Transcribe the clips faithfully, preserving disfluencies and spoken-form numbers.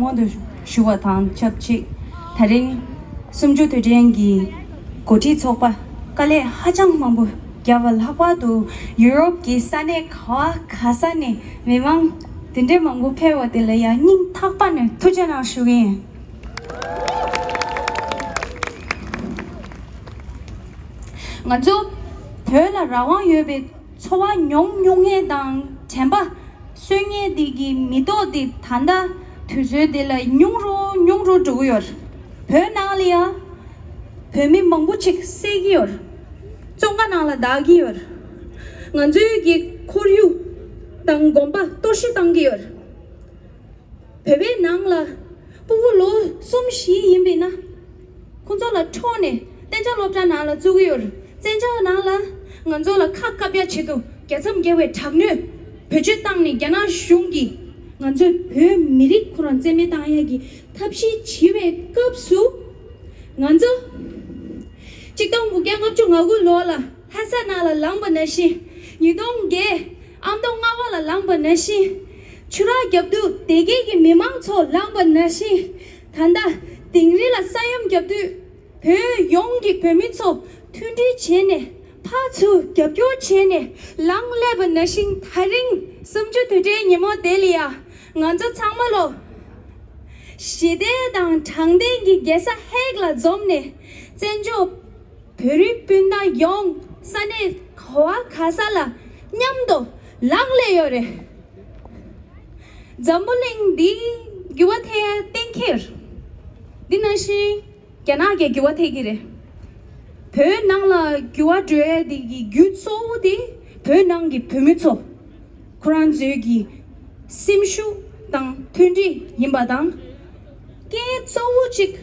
སྔོན་དུ་ཞུ་བ་དང་ཆབས་ཅིག་ད་རིང་སུམ་ཅུ་དུས་དྲན་གྱི་འགོ་ཁྲིད་ཚོགས་པ་དཀའ་ལས་ཧ་ཅང་མང་པོ་བརྒྱབ་པ། ལྷག་པར་དུ་ཡུ་རོབ་ཀྱི་ས་གནས་ག་བ་ག་ས་ནས་མི་མང་དེ་འདྲའི་མང་པོ་ཕེབས་པ་དེ་ལ་ཡང་སྙིང་ཐག་པ་ནས་ཐུགས་རྗེ་གནང་ཞུ་གི་ཡིན། ང་ཚོ་བོད་ལ་རང་དབང་ཡོད་པའི་འཚོ་བ་མྱོང་མྱོང་མཁན་དང་དྲན་པ་གསོས་མཁན་དེ་གི་མི་ཐོག་དེ་ད་ལྟ་དུས་ཚོད་དེ་ལ་ཉུང་རུ་ཉུང་རུ་འགྲོ་གི་ཡོད། བོད་ནང་ལ་ཡང་བོད་མི་མང་པོ་ཅིག་བསད་ཀྱི་ཡོད། བཙོན་ཁང་ནང་ལ་བདག་གི་ཡོད། ང་ཚོའི་གི་ཁོར་ཡུག་དང་དགོན་པ་གཏོར་བཤིག་བཏང་གི་ཡོད། བོད་པའི་ནང་ལ་སྤུ་གུ་ལོ་གསུམ་བཞི་ཡིན་པས་ན། ཁོང་ཚོ་ལ་འཕྲོག་ནས་གཏན་འཇགས་སློབ་གྲྭ་ནང་ལ་བཙུགས་ཀྱི་ཡོད། གཏན་འཇགས་ནང་ལ་ང་ཚོ་ལ་ཁ་བཀབ་ཡ་ཆེད་དུ་རྒྱལ་མཚམས་བརྒལ་བའི་དྲག་གནོན་བེད་སྤྱོད་བཏང་ནས། རྒྱ་ནག་གཞུང་གིས་ང་ཚོའི་བོད་མི་རིགས་ཁོ་རང་བཙན་མེད་བཏང་ཡ་གི་ཐབས་ཤེས་བྱེད་པའི་སྐབས་སུ། ང་ཚོ་གཅིག་སྟོང་དགུ་བརྒྱ་ལྔ་བཅུ་ང་དགུ་ལོ་ལ་ལྷ་ས་ནང་ལ་ལངས་པ་ནང་བཞིན། ཉིས་སྟོང་བརྒྱད་ཨ་མདོ་རྔ་བ་ལ་ལངས་པ་ནང་བཞིན། ཆུ་རགས་རྒྱབ་ཏུ་སྡེ་དགེ་གི་མི་མང་ཚོ་ལངས་པ་ནང་བཞིན། ད་ལྟ་དིང་རི་ལ་ས་ཡོམ་རྒྱབ་དུས་བོད་ཡོངས་ཀྱི་བོད་མི་ཚོ་མཐུན་སྒྲིལ་བྱས་ནས། ཕར་ཚུར་རྒྱབ་སྐྱོར་བྱས་ནས་ལངས་སླེབས་པ་ནང་བཞིན། ད་རིང་སུམ་ཅུ་དུས་དྲན་ཉིན་མོ་དེ་ལ་ཡ་ང་ཚོ་ཚང་མ་ལོ། ཞི་བདེ་དང་དྲང་བདེན་གྱི་རྒྱལ་ས་ཧེག་ལ་འཛོམས་ནས། བཙན་བྱོལ་བོད་རིགས་སྤུན་ཟླ་ཡོངས་ས་གནས་ག་བ་ག་ས་ལ་མཉམ་དུ་ལངས་སླེབས་ཡོད་རེད། འཛམ་བུ་གླིང་འདི་འགྱུར་བ་ཐེབས་ཡ་གཏན་འཁེལ། འདི་ནང་བཞིན་རྒྱ་ནག་གི་འགྱུར་བ་ཐེབས་ཀྱི་རེད། བོད་ནང་ལ་འགྱུར་བ་འགྲོ་ཡ་དེ་གི་རྒྱུ་གཙོ་བོ་དེ་བོད་ནང་གི་བོད་མི་ཚོ་ཁོ་རང་ཚོའི་གི་སེམས་ཤུགས་དང་མཐུན་སྒྲིལ་ཡིན་པ་དང་། རྐྱེན་གཙོ་བོ་གཅིག་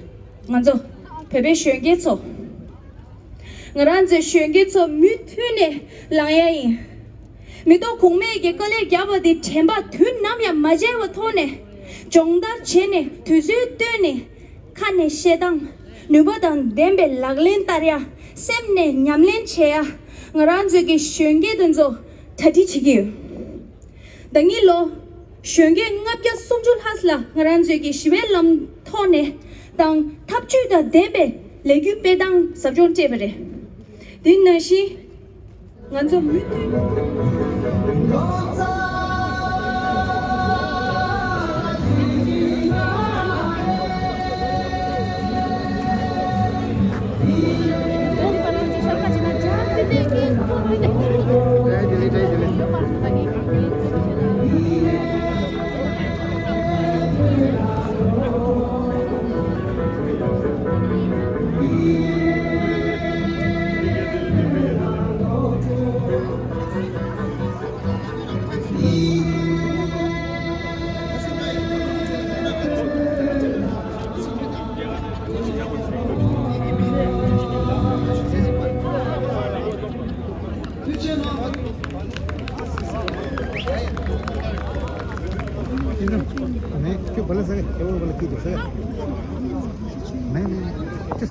ང་ཚོ་བོད་པའི་གཞོན་སྐྱེས་ཚོ། ང་རང་ཚོའི་གཞོན་སྐྱེས་ཚོ་མུ་མཐུད་ནས་ལངས་ཡ་ཡིན། མི་ཐོག་གོང་མས་ཀྱི་དཀའ་ལས་བརྒྱབ་པ་དེ་དྲན་པ་དུས་ནམ་ཡང་མ་བརྗེད་པའི་ཐོག་ནས་སྦྱོང་བརྡར་བྱས་ནས། དུས་ཚོད་བཏོན་ནས། ཁ་ནས་བཤད་སྟངས་ནུས་པ་དང་ལྡན་པའི་ལག་ལེན་བསྟར་ཡ། སེམས་ནས་ཉམས་ལེན་བྱེད་ཡ། ང་རང་ཚོའི་གི་གཞོན་སྐྱེས་དེ་ཚོ་གྲ་སྒྲིག་བྱེད་ཀྱི་ཡོད། ཟླ་ཉིན་ལོ་གཞོན་སྐྱེས་ལྔ་བརྒྱ་སུམ་ཅུ་ལྷག་ལ་ང་རང་ཚོའི་གི་ཞི་བའི་ལམ་ཐོག་ནས་དང་འཐབ་ཇུས་དང་ལྡན་པའི་ལས་འགུལ་སྤེལ་སྟངས་ཟབ་སྦྱོང་སྤྲད་པ་རེད། དེ་ནང་བཞིན་ང་ཚོ་མུ་མཐུད།